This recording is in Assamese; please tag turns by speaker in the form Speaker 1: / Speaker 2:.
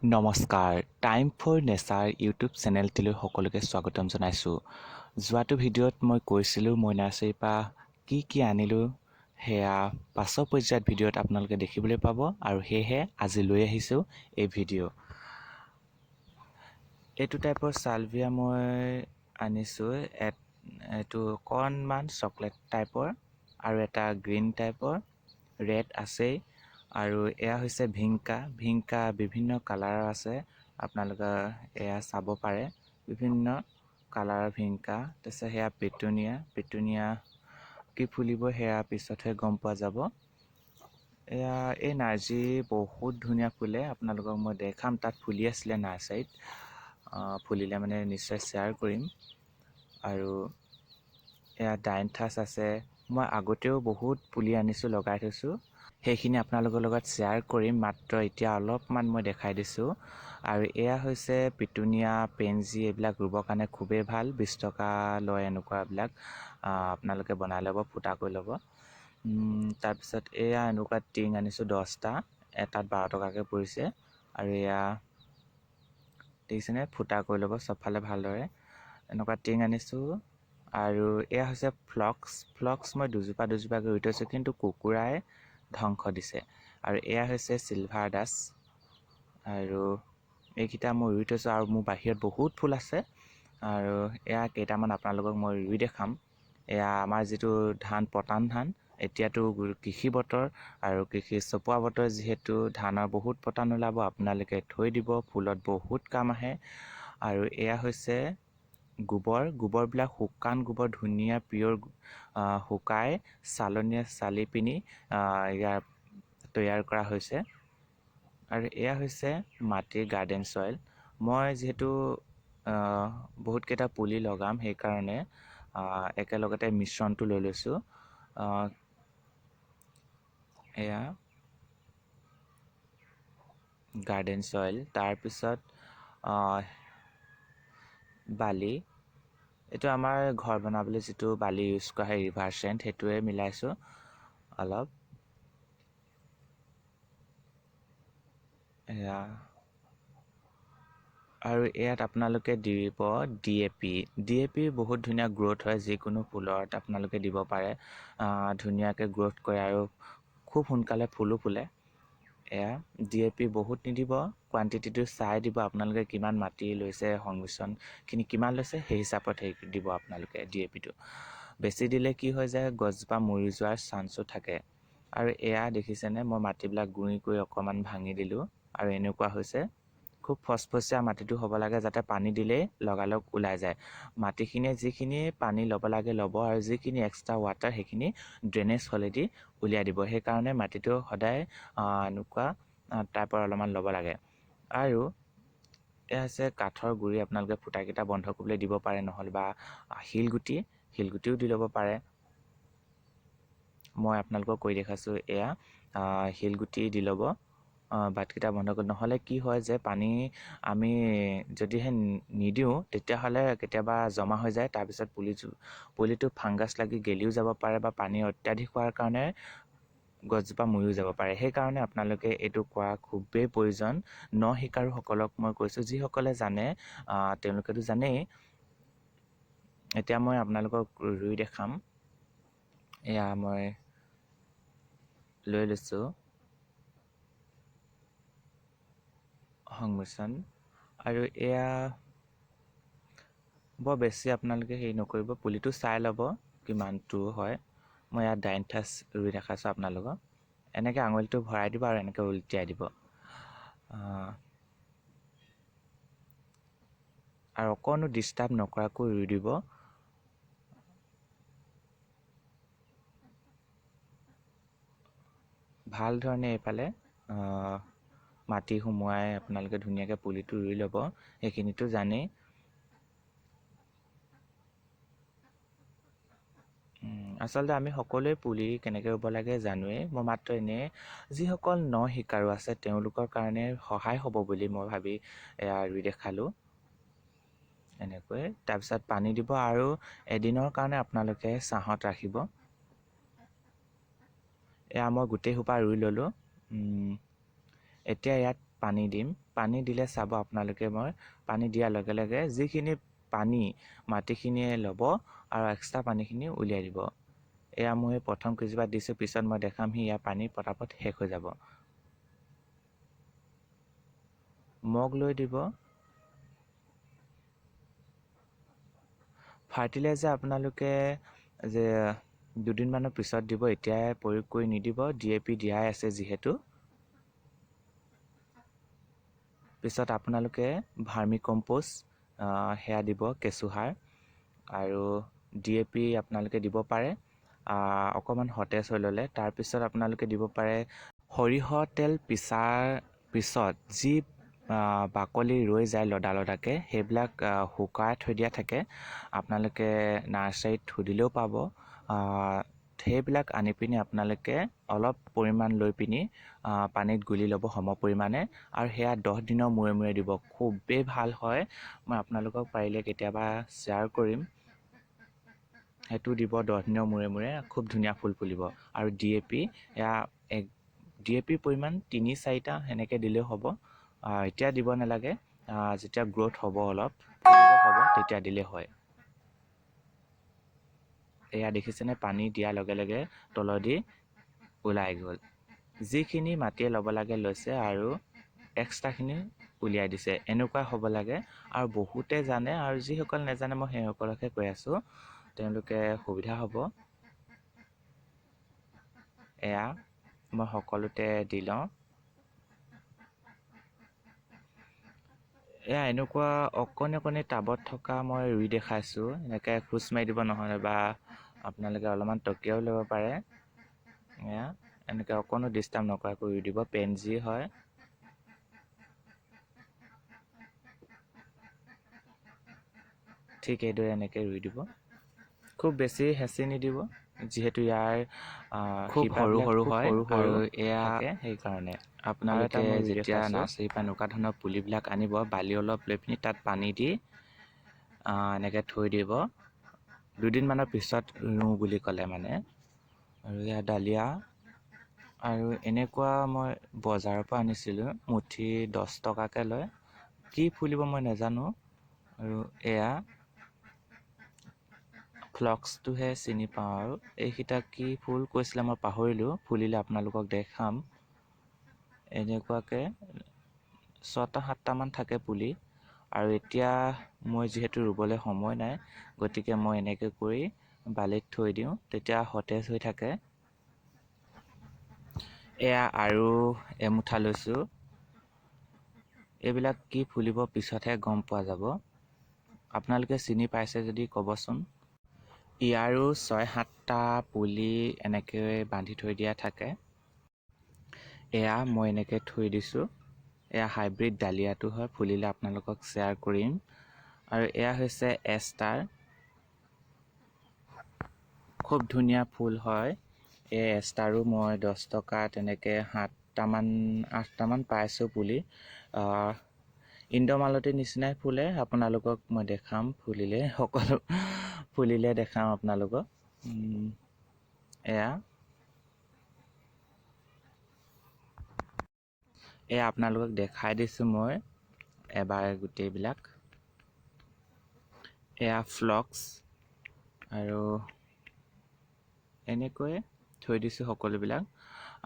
Speaker 1: নমস্কাৰ, টাইম ফৰ নেচাৰ ইউটিউব চেনেলটিলৈ সকলোকে স্বাগতম জনাইছোঁ। যোৱাটো ভিডিঅ'ত মই কৈছিলোঁ, মই নাৰ্চাৰীৰ পৰা কি কি আনিলোঁ, সেয়া পাছৰ পৰ্যায়ত ভিডিঅ'ত আপোনালোকে দেখিবলৈ পাব আৰু সেয়েহে আজি লৈ আহিছোঁ এই ভিডিঅ'। এইটো টাইপৰ চালভিয়া মই আনিছোঁ। এইটো অকণমান চকলেট টাইপৰ আৰু এটা গ্ৰীণ টাইপৰ, ৰেড আছেই। আৰু এয়া হৈছে ভিংকা। ভিংকা বিভিন্ন কালাৰৰ আছে, আপোনালোকে এয়া চাব পাৰে, বিভিন্ন কালাৰৰ ভিংকা। তাৰপিছত সেয়া পেটুনিয়া। পেটুনিয়া কি ফুলিব সেয়া পিছতহে গম পোৱা যাব। এয়া এই নাৰ্জী বহুত ধুনীয়া ফুলে, আপোনালোকক মই দেখাম। তাত ফুলি আছিলে নাৰ্চাৰীত, ফুলিলে মানে নিশ্চয় শ্বেয়াৰ কৰিম। আৰু এয়া ডাইনথাছ আছে। মই আগতেও বহুত পুলি আনিছোঁ, লগাই থৈছোঁ, সেইখিনি আপোনালোকৰ লগত শ্বেয়াৰ কৰিম। মাত্ৰ এতিয়া অলপমান মই দেখাই দিছোঁ। আৰু এয়া হৈছে পিটুনিয়া, পেঞ্জি, এইবিলাক ৰুবৰ কাৰণে খুবেই ভাল। 20 টকা লয় এনেকুৱাবিলাক, আপোনালোকে বনাই ল'ব, ফুটা কৰি ল'ব। তাৰপিছত এয়া এনেকুৱা টিং আনিছোঁ 10টা, এটাত 12 টকাকৈ পৰিছে। আৰু এয়া দেখিছেনে, ফুটা কৰি ল'ব চবফালে ভালদৰে। এনেকুৱা টিং আনিছোঁ। আৰু এয়া হৈছে ফ্লক্স। ফ্লক্স মই দুজোপা দুজোপাকৈ ৰুই থৈছোঁ, কিন্তু কুকুৰাই ধ্বংস দিছে। আৰু এয়া হৈছে চিলভাৰ ডাছ। আৰু এইকেইটা মই ৰুই থৈছোঁ। আৰু মোৰ বাহিৰত বহুত ফুল আছে আৰু এয়া কেইটামান আপোনালোকক মই ৰুই দেখাম। এয়া আমাৰ যিটো ধান, পতান ধান, এতিয়াতো কৃষি বতৰ আৰু কৃষি চপোৱা বতৰ, যিহেতু ধানৰ বহুত পতান ওলাব, আপোনালোকে থৈ দিব, ফুলত বহুত কাম আহে। আৰু এয়া হৈছে গোবৰ। গোবৰবিলাক শুকান গোবৰ, ধুনীয়া পিয়'ৰ, শুকাই চালনীয়ে চালি পিনি ইয়াৰ তৈয়াৰ কৰা হৈছে। আৰু এয়া হৈছে মাটিৰ গাৰ্ডেন চইল। মই যিহেতু বহুতকেইটা পুলি লগাম, সেইকাৰণে একেলগতে মিশ্ৰণটো লৈ লৈছোঁ। এয়া গাৰ্ডেন চইল, তাৰপিছত বালি, এইটো আমাৰ ঘৰ বনাবলৈ যিটো বালি ইউজ কৰা হয়, ৰিভাৰ চেণ্ট, সেইটোৱে মিলাইছোঁ অলপ। এয়া আৰু ইয়াত আপোনালোকে দিব DAP। DAP বহুত ধুনীয়া গ্ৰ'থ হয়, যিকোনো ফুলত আপোনালোকে দিব পাৰে, ধুনীয়াকৈ গ্ৰ'থ কৰে আৰু খুব সোনকালে ফুলো ফুলে। এয়া DAP বহুত নিদিব, কোৱান্টিটিটো চাই দিব, আপোনালোকে কিমান মাটি লৈছে, সংমিশ্ৰণখিনি কিমান লৈছে সেই হিচাপত হেৰি দিব আপোনালোকে DAPটো। বেছি দিলে কি হৈ যায়, গছজোপা মৰি যোৱাৰ চান্সো থাকে। আৰু এয়া দেখিছেনে, মই মাটিবিলাক গুড়ি কৰি অকণমান ভাঙি দিলোঁ আৰু এনেকুৱা হৈছে। খুব ফচফচীয়া মাটিটো হ'ব লাগে, যাতে পানী দিলেই লগালগ ওলাই যায়। মাটিখিনিয়ে যিখিনি পানী ল'ব লাগে ল'ব আৰু যিখিনি এক্সট্ৰা ৱাটাৰ সেইখিনি ড্ৰেইনেজ হ'লেদি উলিয়াই দিব। সেইকাৰণে মাটিটো সদায় এনেকুৱা টাইপৰ অলপমান ল'ব লাগে। আৰু এয়া হৈছে কাঠৰ গুড়ি, আপোনালোকে ফুটাকেইটা বন্ধ কৰিবলৈ দিব পাৰে, নহ'লে বা শিলগুটি, শিলগুটিও দি ল'ব পাৰে। মই আপোনালোকক কৰি দেখাইছোঁ। এয়া শিলগুটি দি ল'ব বাটকেইটা বন্ধ কৰি, নহ'লে কি হয় যে পানী আমি যদিহে নিদিওঁ তেতিয়াহ'লে কেতিয়াবা জমা হৈ যায়, তাৰপিছত পুলিটো ফাংগাছ লাগি গেলিও যাব পাৰে বা পানী অত্যাধিক হোৱাৰ কাৰণে গছজোপা মৰিও যাব পাৰে। সেইকাৰণে আপোনালোকে এইটো কৰা খুবেই প্ৰয়োজন। ন শিকাৰুসকলক মই কৈছোঁ, যিসকলে জানে তেওঁলোকেতো জানেই। এতিয়া মই আপোনালোকক ৰুই দেখাম। এয়া মই লৈ লৈছোঁ সংমিশ্ৰণ। আৰু এয়া বৰ বেছি আপোনালোকে হেৰি নকৰিব, পুলিটো চাই ল'ব কিমানটো হয়। মই ইয়াত ডাইনথাছ ৰুই দেখাইছোঁ আপোনালোকক। এনেকৈ আঙুলিটো ভৰাই দিব আৰু এনেকৈ উলটিয়াই দিব, আৰু অকণো ডিষ্টাৰ্ব নকৰাকৈ ৰুই দিব। ভাল ধৰণে এইফালে মাটি সুমুৱাই আপোনালোকে ধুনীয়াকৈ পুলিটো ৰুই ল'ব, সেইখিনিতো জানেই। আচলতে আমি সকলোৱে পুলি কেনেকৈ ৰুব লাগে জানোৱেই। মই মাত্ৰ এনেই যিসকল ন শিকাৰু আছে তেওঁলোকৰ কাৰণে সহায় হ'ব বুলি মই ভাবি এয়া ৰুই দেখালোঁ এনেকৈ। তাৰপিছত পানী দিব আৰু এদিনৰ কাৰণে আপোনালোকে ছাঁহত ৰাখিব। এয়া মই গোটেই সোপা ৰুই ল'লোঁ। এতিয়া ইয়াত পানী দিম। পানী দিলে চাব আপোনালোকে, মই পানী দিয়াৰ লগে লগে যিখিনি পানী মাটিখিনিয়ে ল'ব আৰু এক্সট্ৰা পানীখিনি উলিয়াই দিব। এয়া মই প্ৰথম কেইজোপা দিছোঁ, পিছত মই দেখামহি ইয়াৰ পানী পটাপট শেষ হৈ যাব। মগ লৈ দিব। ফাৰ্টিলাইজাৰ আপোনালোকে যে দুদিনমানৰ পিছত দিব, এতিয়াই প্ৰয়োগ কৰি নিদিব। DAP দিয়াই আছে যিহেতু। পিছত আপোনালোকে ভাৰ্মি কম্প'ষ্ট সেয়া দিব, কেঁচুসাৰ আৰু DAP আপোনালোকে দিব পাৰে অকণমান সতেজ হৈ ল'লে। তাৰপিছত আপোনালোকে দিব পাৰে সৰিয়হ তেল পিছাৰ পিছত যি বাকলি ৰৈ যায় লদা লদাকৈ, সেইবিলাক শুকাই থৈ দিয়া থাকে, আপোনালোকে নাৰ্চাৰীত সুধিলেও পাব। সেইবিলাক আনি পিনি আপোনালোকে অলপ পৰিমাণ লৈ পিনি পানীত গুলি ল'ব সম পৰিমাণে, আৰু সেয়া 10 দিনৰ মূৰে মূৰে দিব, খুবেই ভাল হয়। মই আপোনালোকক পাৰিলে কেতিয়াবা শ্বেয়াৰ কৰিম। সেইটো দিব 10 দিনৰ মূৰে মূৰে, খুব ধুনীয়া ফুল ফুলিব। আৰু DAP, এয়া এক DAP পৰিমাণ 3-4টা সেনেকৈ দিলেও হ'ব। এতিয়া দিব নালাগে, যেতিয়া গ্ৰ'থ হ'ব অলপ হ'ব তেতিয়া দিলে হয়। এয়া দেখিছেনে, পানী দিয়াৰ লগে লগে তলেদি ওলাই গ'ল। যিখিনি মাটিয়ে ল'ব লাগে লৈছে আৰু এক্সট্ৰাখিনি উলিয়াই দিছে। এনেকুৱা হ'ব লাগে। আৰু বহুতে জানে, আৰু যিসকল নাজানে মই সেইসকলকহে কৈ আছোঁ, তেওঁলোকে সুবিধা হ'ব। এয়া মই সকলোতে দি লওঁ। এয়া এনেকুৱা অকণি অকণি টাবত থকা মই ৰুই দেখাইছোঁ। এনেকৈ খোজ মাৰি দিব, নহ'লে বা আপোনালোকে অলপমান টকিয়াও ল'ব পাৰে। এয়া এনেকৈ অকণো ডিষ্টাৰ্ব নকৰাকৈ ৰুই দিব। পেনজি হয়। ঠিক এইদৰে এনেকৈ ৰুই দিব। খুব বেছি হেঁচি নিদিব, যিহেতু ইয়াৰ
Speaker 2: খুব সৰু সৰু হয়
Speaker 1: আৰু এয়া সেইকাৰণে আপোনালোকে যেতিয়া নাৰ্চাৰীৰ পৰা এনেকুৱা ধৰণৰ পুলিবিলাক আনিব, বালি অলপ লৈ পিনি তাত পানী দি এনেকৈ থৈ দিব, দুদিনমানৰ পিছত ৰুওঁ বুলি ক'লে মানে। আৰু এয়া ডালিয়া। আৰু এনেকুৱা মই বজাৰৰ পৰা আনিছিলোঁ, মুঠি 10 টকাকৈ লয়। কি ফুলিব মই নাজানো। আৰু এয়া ফ্লক্সটোহে চিনি পাওঁ। আৰু এইকেইটা কি ফুল কৈছিলে মই পাহৰিলোঁ, ফুলিলে আপোনালোকক দেখাম। এনেকুৱাকৈ 6টা-7টামান থাকে পুলি। আৰু এতিয়া মই যিহেতু ৰুবলৈ সময় নাই, গতিকে মই এনেকৈ কৰি বালিত থৈ দিওঁ, তেতিয়া সতেজ হৈ থাকে। এয়া আৰু এমুঠা লৈছোঁ। এইবিলাক কি ফুলিব পিছতহে গম পোৱা যাব। আপোনালোকে চিনি পাইছে যদি ক'বচোন। ইয়াৰো 6-7টা পুলি এনেকৈ বান্ধি থৈ দিয়া থাকে। এয়া মই এনেকৈ থৈ দিছোঁ। এয়া হাইব্ৰিড ডালিয়াটো হয়, ফুলিলে আপোনালোকক শ্বেয়াৰ কৰিম। আৰু এয়া হৈছে এষ্টাৰ, খুব ধুনীয়া ফুল হয়। এই এষ্টাৰো মই 10 টকা তেনেকৈ 7টামান 8টামান পাইছোঁ পুলি। ইন্দ্ৰমালতীৰ নিচিনাই ফুলে, আপোনালোকক মই দেখাম ফুলিলে, সকলো ফুলিলে দেখাম আপোনালোকক। এয়া এয়া আপোনালোকক দেখাই দিছোঁ মই এবাৰ গোটেইবিলাক। এয়া ফ্লক্স। আৰু এনেকৈয়ে থৈ দিছোঁ সকলোবিলাক।